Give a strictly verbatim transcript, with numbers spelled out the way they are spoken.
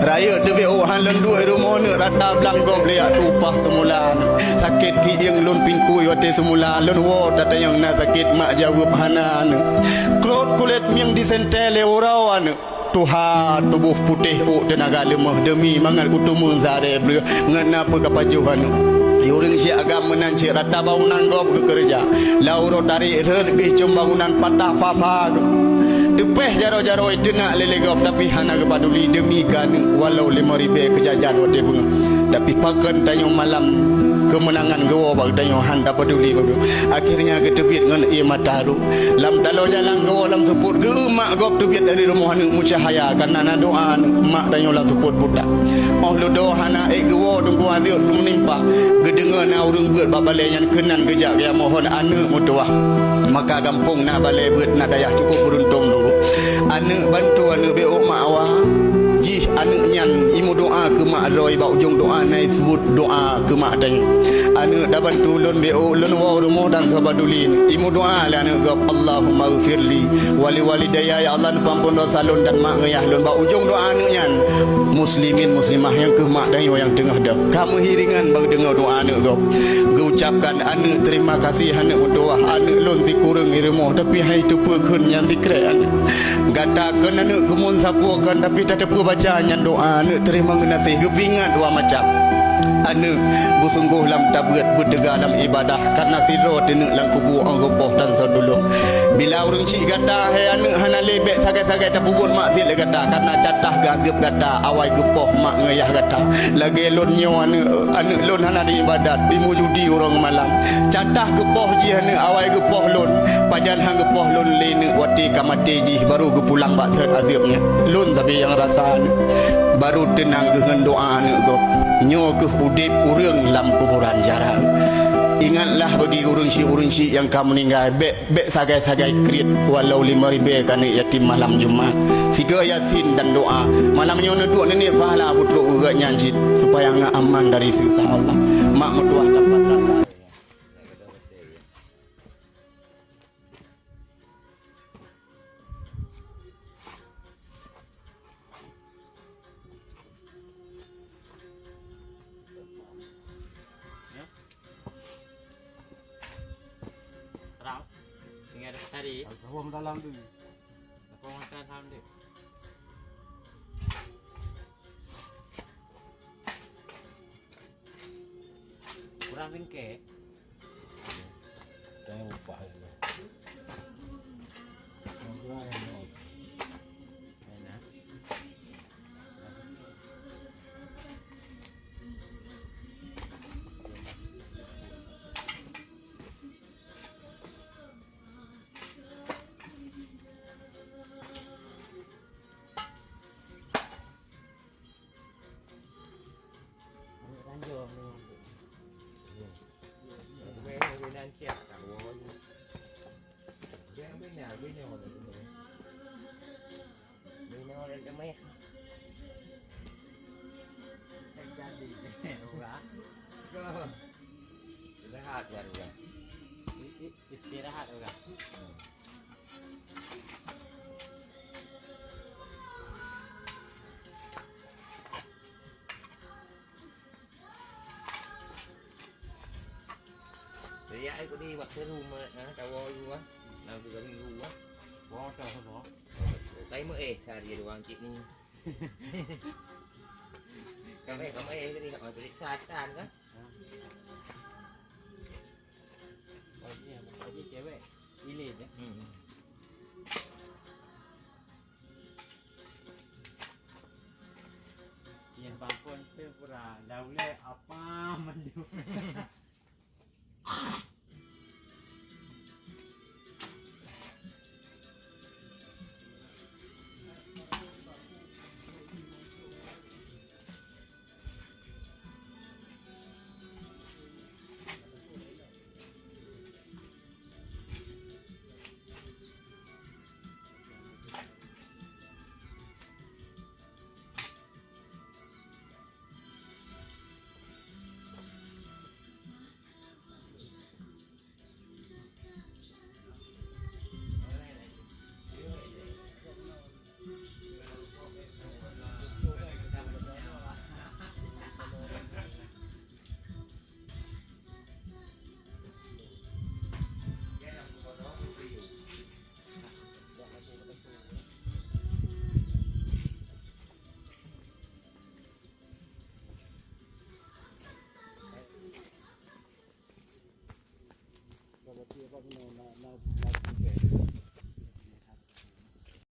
Rayeuk teubiet ôk han lôn duek rumoh neuk rata blang gob lé yak tupah seumula neuk. Sakét kidieng lôn pingkui watée seumula lôn woe tatanyong na sakét mak jaweueb hana neuk. Krot kulét mieng disentée lé uroe aneuk. Tuha tuboh putéh ôk teunaga leumoh deumi mangat kuteumé saré breueh ngon na peu ka pajoh aneuk. Ureuëng syik agam meunan cit rata bangunan gob geukeureuja. Lau uroe tarék rhot bih com bangunan patah pha-pha gob. Teupéh jaroe-jaroe teunak lé-lé gob tapi hana geupaduli deumi keu aneuk walau limong ribée keujajan watée beungoh. Tapi pakon tanyoe malam keumeunangan geuwoe bak tanyoe han tapaduli bagoe. Akhirnya geuteubiet ngon ié mata rôh. Lam taloe jalan geuwoe lam seupôt geu mak gob teubiet dari rumoh aneuk meucahya kareuna na doa aneuk mak tanyoe lam seupôt putak. Óh ludoe hana ék geuwoe teungku azeuk meunimpa. Geudeungoe na ureuëng beuet bak balée nyan keunan geujak geumohon aneuk meutuwah. Maka gampông na balée beuet na dayah cukup beuruntung dulu. Aneuk bantu aneuk bék ôk mak awa. Jih aneuk nyan imeudoa keu mak droe bak ujong doa na iseubuet doa keu mak tanyoe. Aneuk da bantu lôn bék ôk lôn woe rumoh dan sapaduli. Imeudoa lé aneuk gob Allahumma ghfirli wali walidayya ya Allah neupeuampon dosa lôn dan mak ngon yah lôn bak ujong doa aneuk nyan. Muslimin muslimah nyang keuh mak tanyoe nyang teungoh deuh ka meuhiringan bak deungoe doa aneuk gob. Geucapkan aneuk terima kasih aneuk meutuwah aneuk lôn sikureueng i rumoh tapi hai teupeue kheun nyan sikrek aneuk. Gata kon aneuk keumon sapeue kon tapi tateupeue baca nyan doa aneuk teurimong geunaséh geupeuingat dua macam. Aneuk beusunggoh lam tabeuet beuteuga lam ibadah kareuna sidroe teuneuk lam kubu óh geupoh tan soe tulông. Bila ureuëng cit gata hai aneuk hana lé bék sagai-sagai tapeubuet maksiet lé gata kareuna catah geuazeub gata awai geupoh mak ngon yah gata. Lagée lôn nyoe aneuk aneuk lôn hana di ibadat bi meujudi uroe ngon malam. Catah geupoh jih aneuk awai geupoh lôn. Pajan han geupoh lôn lé neuk watée ka maté jih baru geupulang bak sot azeub nyan. Lôn sabe nyang rasa aneuk. Baru teunang geuh ngon doa aneuk gob. Nyoe keuh udeb ureuëng lam kuburan jara. Ingatlah bagi ureuëng syik-ureuëng syik nyang ka meuninggai bék bék sagai-sagai kriet walau limong ribée keu aneuk yatim malam Jumat. Sigoe Yasin dan doa. Malam nyoe neuduek neuniet pahala peutrok geugat nyan cit supaya ngak aman dari siksa Allah. Mak meutuwah tanpa terasa. Ya. Terang. Tinggal dekat tadi. Alkohol dalam tu. Alkohol dalam tu. Kurang bingkai. Jangan lupa. Enak. Rehat ya, Bang. I-, i-, istirahat, Bang. Hmm. Riak ai kudi bak seru ma, ha, tawa yu, ha. Nang tu kami yu, ha. Wah, tak apa. Tai me eh, sehari ada wang cik ni. Kami, kami eh, kami nak beri kesehatan, kan? Pagi, pagi cewek. Ilin, ya? Hmm. Yang bangkon tu pura. Dah ulai apa mandum.